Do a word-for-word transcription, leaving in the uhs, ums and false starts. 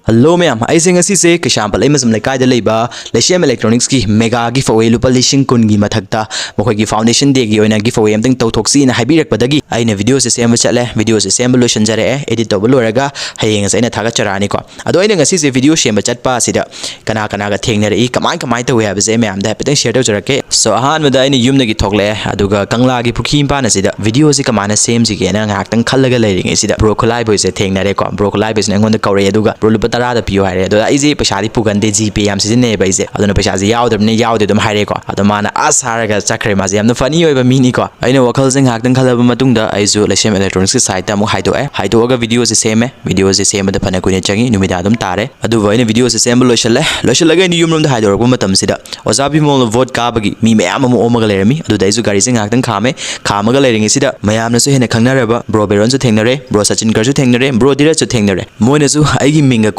Hello ꯃꯌꯥꯝ, ꯑꯩꯁꯦ ꯉꯁꯤꯁꯦ ꯀꯩꯁꯥꯝꯄꯥꯠ ꯂꯩꯃꯖꯝ ꯂꯩꯀꯥꯏꯗ ꯂꯩꯕ ꯂꯩꯁꯦꯝ ꯏꯂꯦꯛꯇ꯭ꯔꯣꯅꯤꯛꯁꯀꯤ ꯃꯦꯒꯥ ꯒꯤꯐ ꯑꯋꯦ ꯂꯨꯄꯥ ꯂꯤꯁꯤꯡ ꯀꯨꯟꯒꯤ ꯃꯊꯛꯇ ꯃꯈꯣꯏꯒꯤ ꯐꯥꯎꯟꯗꯦꯁꯟ ꯗꯦꯒꯤ ꯑꯣꯏꯅ ꯒꯤꯐ ꯑꯋꯦ ꯑꯝꯇꯪ ꯇꯧꯊꯣꯛꯁꯤꯅ ꯍꯥꯏꯕꯤꯔꯛꯄꯗꯒꯤ ꯑꯩꯅ ꯚꯤꯗꯤꯑꯣꯁꯦ ꯁꯦꯝꯕ ꯆꯠꯂꯦ꯫ ꯚꯤꯗꯤꯑꯣꯁꯦ ꯁꯦꯝꯕ ꯂꯣꯏꯁꯤꯟꯖꯔꯛꯑꯦ, ꯑꯦꯗꯤꯠ ꯇꯧꯕ ꯂꯣꯏꯔꯒ ꯍꯌꯦꯡꯁꯦ ꯑꯩꯅ ꯊꯥꯒꯠꯆꯔꯛꯑꯅꯤꯀꯣ꯫ ꯑꯗꯣ ꯑꯩꯅ ꯉꯁꯤꯁꯦ ꯚꯤꯗꯤꯑꯣ ꯁꯦꯝꯕ ꯆꯠꯄ ꯑꯁꯤꯗ ꯀꯅꯥ ꯀꯅꯥꯒ ꯊꯦꯡꯅꯔꯛꯏ, ꯀꯃꯥꯏ ꯀꯃꯥꯏ ꯇꯧꯏ ꯍꯥꯏꯕꯁꯦ ꯑꯩ ꯃꯌꯥꯝꯗ ꯍꯥꯏꯐꯦꯠꯇꯪ ꯁꯤꯌꯔ ꯇꯧꯖꯔꯛꯀꯦ꯫ ꯁꯣ, ꯑꯍꯥꯟꯕꯗ ꯑꯩꯅ ꯌꯨꯝꯗꯒꯤ ꯊꯣꯛꯂꯛꯑꯦ, ꯑꯗꯨꯒ ꯀꯪꯂꯥꯒꯤ ꯄꯨꯈ꯭ꯔꯤ ꯃꯄꯥꯟ ꯑꯁꯤꯗ ꯚꯤꯗꯤꯑꯣꯁꯦ ꯀꯃꯥꯏꯅ ꯁꯦꯝꯁꯤꯒꯦꯅ ꯉꯥꯏꯍꯥꯛꯇꯪ ꯈꯜꯂꯒ ꯂꯩꯔꯤꯉꯩꯁꯤꯗ ꯕ꯭ꯔꯣ ꯈꯨꯠꯂꯥꯏꯕꯣꯏꯁꯦ ꯊꯦꯡꯅꯔꯦꯀꯣ꯫ ꯕ꯭ꯔꯣ ꯈꯨꯠꯂꯥꯏꯕꯣꯏꯁꯤꯅ ꯑꯩꯉꯣꯟꯗ ꯀꯧꯔꯛꯑꯦ, ꯑꯗꯨꯒ "ꯕ꯭ꯔꯣ, ꯂꯨꯄꯥ ꯇꯔꯥꯗ ꯄꯤꯌꯣ" ꯍꯥꯏꯔꯦ꯫ ꯑꯗꯣ ꯑꯩꯁꯦ ꯄꯩꯁꯥꯗꯤ ꯄꯨꯒꯟꯗꯦ, ꯖꯤ ꯄꯦ ꯌꯥꯝ ꯁꯤꯖꯤꯟꯅꯩꯌꯦꯕ ꯑꯩꯁꯦ, ꯑꯗꯨꯅ ꯄꯩꯁꯥꯁꯦ ꯌꯥꯎꯗꯕꯅꯤꯅ ꯌꯥꯎꯗꯦ ꯑꯗꯨꯝ ꯍꯥꯏꯔꯦꯀꯣ꯫ ꯑꯗꯣ ꯃꯥꯅ ꯑꯁ ꯍꯥꯏꯔꯒ ꯆꯠꯈ꯭ꯔꯦ꯫ ꯃꯥꯁꯦ ꯌꯥꯝꯅ ꯐꯅꯤ ꯑꯣꯏꯕ ꯃꯤꯅꯤꯀꯣ꯫ ꯑꯩꯅ ꯋꯥꯈꯜꯁꯦ ꯉꯥꯏꯍꯥꯛꯇꯪ ꯈꯜꯂꯕ ꯃꯇꯨꯡꯗ ꯑꯩꯁꯨ ꯂꯩꯁꯦꯝ ꯏꯂꯦꯛꯇ꯭ꯔꯣꯅꯤꯛꯁꯀꯤ ꯁꯥꯏꯠꯇ ꯑꯃꯨꯛ ꯍꯥꯏꯗꯣꯛꯑꯦ꯫ ꯍꯥꯏꯗꯣꯛꯑꯒ ꯚꯤꯗꯤꯑꯣꯁꯦ ꯁꯦꯝꯃꯦ꯫ ꯚꯤꯗꯤꯑꯣꯁꯦ ꯁꯦꯝꯕꯗ ꯐꯅ ꯀꯨꯏꯅ ꯆꯪꯉꯤ, ꯅꯨꯃꯤꯗꯥꯡ ꯑꯗꯨꯝ ꯇꯥꯔꯦ꯫ ꯑꯗꯨꯕꯨ ꯑꯩꯅ ꯚꯤꯗꯤꯑꯣꯁꯦ ꯁꯦꯝꯕ ꯂꯣꯏꯁꯤꯜꯂꯦ꯫ ꯂꯣꯏꯁꯤꯜꯂꯒ ꯑꯩꯅ ꯌꯨꯝꯂꯣꯝꯗ ꯍꯥꯏꯗꯣꯔꯛꯄ ꯃꯇꯝꯁꯤꯗ ꯑꯣꯖꯥ ꯕꯤꯃꯣꯜꯅ ꯚꯣꯠ ꯀꯥꯕꯒꯤ ꯃꯤ ꯃꯌꯥꯝ ꯑꯃ ꯑꯣꯝꯃꯒ ꯂꯩꯔꯝꯃꯤ꯫ ꯑꯗꯨꯗ ꯑꯩꯁꯨ ꯒꯥꯔꯤꯁꯦ ꯉꯥꯏꯍꯥꯛꯇꯪ ꯈꯥꯝꯃꯦ꯫ ꯈꯥꯝꯃꯒ ꯂꯩꯔꯤꯉꯩꯁꯤꯗ ꯃꯌꯥꯝꯅꯁꯨ ꯍꯦꯟꯅ ꯈꯪꯅꯔꯕ ꯕ꯭ꯔꯣ ꯕꯦꯔꯣꯟꯁꯨ ꯊꯦꯡꯅꯔꯦ, ꯕ꯭ꯔꯣ ꯁꯆꯤꯟꯀꯔꯁꯨ ꯊꯦꯡꯅꯔꯦ, ꯕ꯭ꯔꯣ ꯙꯤꯔꯖꯁꯨ ꯊꯦꯡꯅꯔꯦ꯫ ꯃꯣꯏꯅꯁꯨ ꯑꯩꯒꯤ ꯃꯤꯡꯒ